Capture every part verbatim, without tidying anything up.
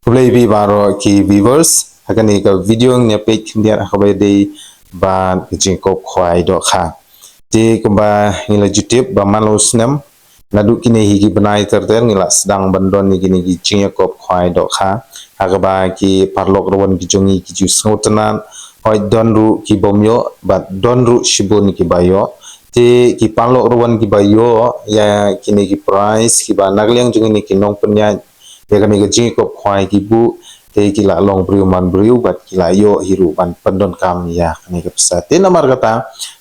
Khublei ïa phi baroh ki viewers, ha kane ka video ngin ïa peit khyndiat ha kaba ïadei bad ka jingkup khwai dohkha. Te kumba ngi la ju tip ba man la u snem, naduh kine hi ki bnai ter ter ngi la sdang ban don ïa kine ki jingïakup khwai dohkha. Ha kaba ki paralok rawan ki jong ngi ki ju sngewtynnat, hooid don ruh ki bym ïoh, bad don ruh shibun kiba ïoh. Te ki paralok rawan kiba ïoh ïa kine ki prize kiba na ka liang jong kine ki nongpynïaid ïa kane ka jingkup khwai ki buh, te ki la long briew man briew bad ki la ïoh hi ruh ban pyndonkam ïa kane ka pisa. Te namar kata,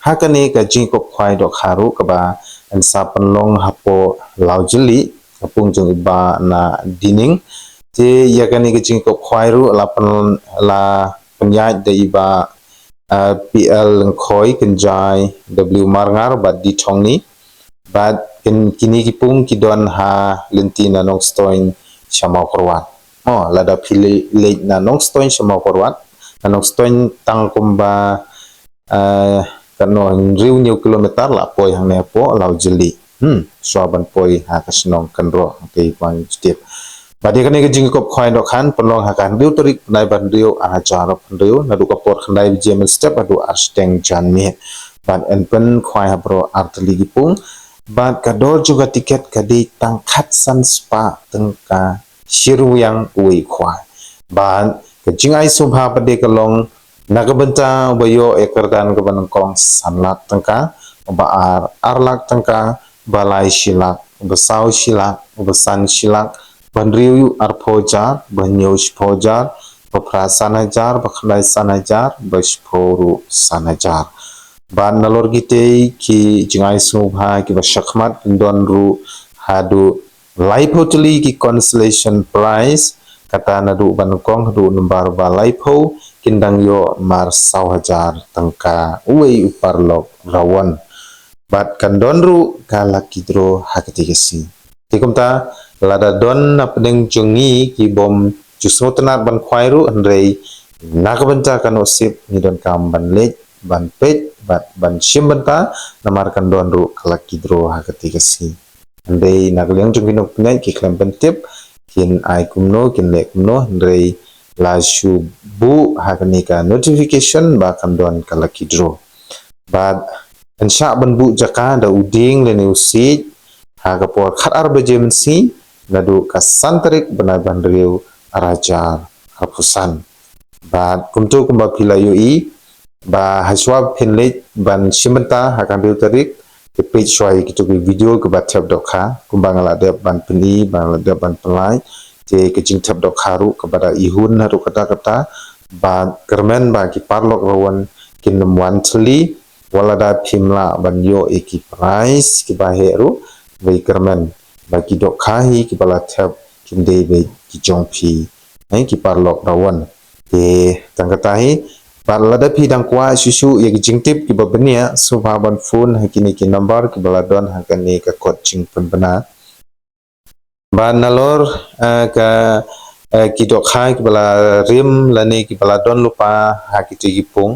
ha kane ka jingkup khwai dohkha ruh kaba yn sa pynlong hapoh Lawjylliew, ka pung jong i Bah Nadining. Te ïa kane ka jingkup khwai ruh la pyn, la pynïaid da i Bah, ah, P L Lyngkhoi, Kynjai W Marngar bad D Thongni. Bad kin, kine ki pung ki don ha lynti na Nongstoiñ sha Mawkyrwat. Oh, lada phi leit, leit na Nongstoiñ sha Mawkyrwat, na Nongstoiñ tang kumba, ah, katno, hynriew hynñiew kilometer la poi hangne hapoh Lawjylliew. Hmm, shuwa ban poi ha ka shnong Kynroh, ha ka Ïewang Judip. Bad ïa kane ka jingkup khwai dohkha yn pynlong ha ka hynriew tarik bnai ba hynriew ar hajar arphew hynriew, naduh ka por khyndai baje mynstep haduh ar shiteng janmiet. Bad yn pynkhwai ha baroh ar tylli ki pung. Bad ka dor jong ka tiket ka dei tang khatsan spah tyngka shi ryngwiang uwei u khwai. Bad ka jingai sngewbha pat de ka long, na ka bynta uba ïoh ïa ka kyrdan kaba nyngkong san lak tyngka, uba ar ar lak tyngka, uba lai shi lak, uba saw shi lak, uba san shi lak, uba hynriew arphew hajar, uba hynñiew shiphew hajar, uba phra san hajar, uba khyndai san hajar, uba shiphew ruh san hajar. Bad nalor kitei ki jingai sngewbha kiba shakhmat kin don ruh haduh laiphew tylli ki consolation prize, kata naduh ba nyngkong haduh nombar ba laiphew, kin dang ïoh mar saw hajar tyngka uwei u paralok rawan. Bad kan don ruh ka lucky draw ha katei ka sngi. Te kumta, lada don na pdeng jong ngi ki bym ju sngewtynnat ban khwai ruh, hynrei na ka bynta ka nusip ngi donkam ban leit, ban peit, bad ban shim bynta, namar kan don ruh ka lucky draw ha katei ka sngi. Hynrei na ka liang jong ki nongpynïaid ki khlem pyntip kin ai kumno, kin leh kumno, hynrei la shu buh ha kane ka notification ba kan don ka lucky draw. Bad yn shah ban buh jaka da u dieng lane u siej ha ka por khatar baje mynsngi, naduh ka san tarik bnai ba hynriew ar hajar arphew san. Bad kumto kumba phi la ïohi ba hashwa phin leit ban shim bynta ha ka hynriew tarik, te peit shuwa ïa kito ki video kiba thep dohkha, kumba nga la dep ban pyni, ba nga la dep ban pynlait, te ka jingthep dohkha ruh kaba da ihun haduh katta katta. Bad kyrmen ba ki paralok rawan kin nym wan thylli, wat lada phim lah ban ïoh ïa ki prize kiba heh ruh, ba kyrmen ba ki dohkha hi kiba la thep kin dei beit ki jong phi, eh, ki paralok rawan. Te tang kata hi, bad lada phi dang kwah shuh shuh ïa ki jingtip kiba bniah, sngewbha ban phone ha kine ki number kiba la don ha kane ka kot jingpynbna. Bad nalor, eh, ka, eh, ki dohkha kiba la rim lane kiba la don lypa ha kitei ki pung,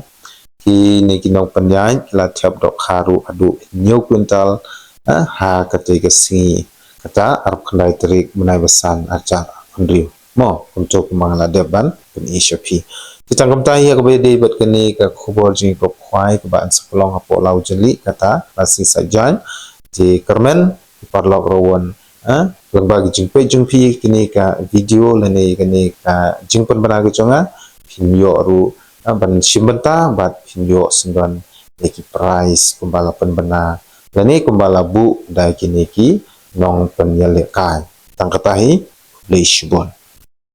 kine ki nongpynïaid ki la thep dohkha ruh haduh hynñiew kwintal, eh, ha katei ka sngi, kata arphew khyndai tarik bnai ba san ar hajar arphew hynriew. Mo, kumto kumba nga la dep ban pyni sha phi. Te tang kumta ïa kaba ïadei bad kane ka khubor jingïakob khwai kaba yn sa pynlong hapoh Lawjylliew kata la sngi Saitjaiñ. Te kyrmen ki paralok rawan, eh, lyngba ki jingpeit jong phi kane ka video lane kane ka jingpynbna ka jong nga, phin ïoh ruh, eh, ban shim bynta bad phin ïoh syndon ïa ki prize kumba la pynbna lane kumba la buh da kine ki nongpynïalehkai. Tang kata hi, khublei shibun.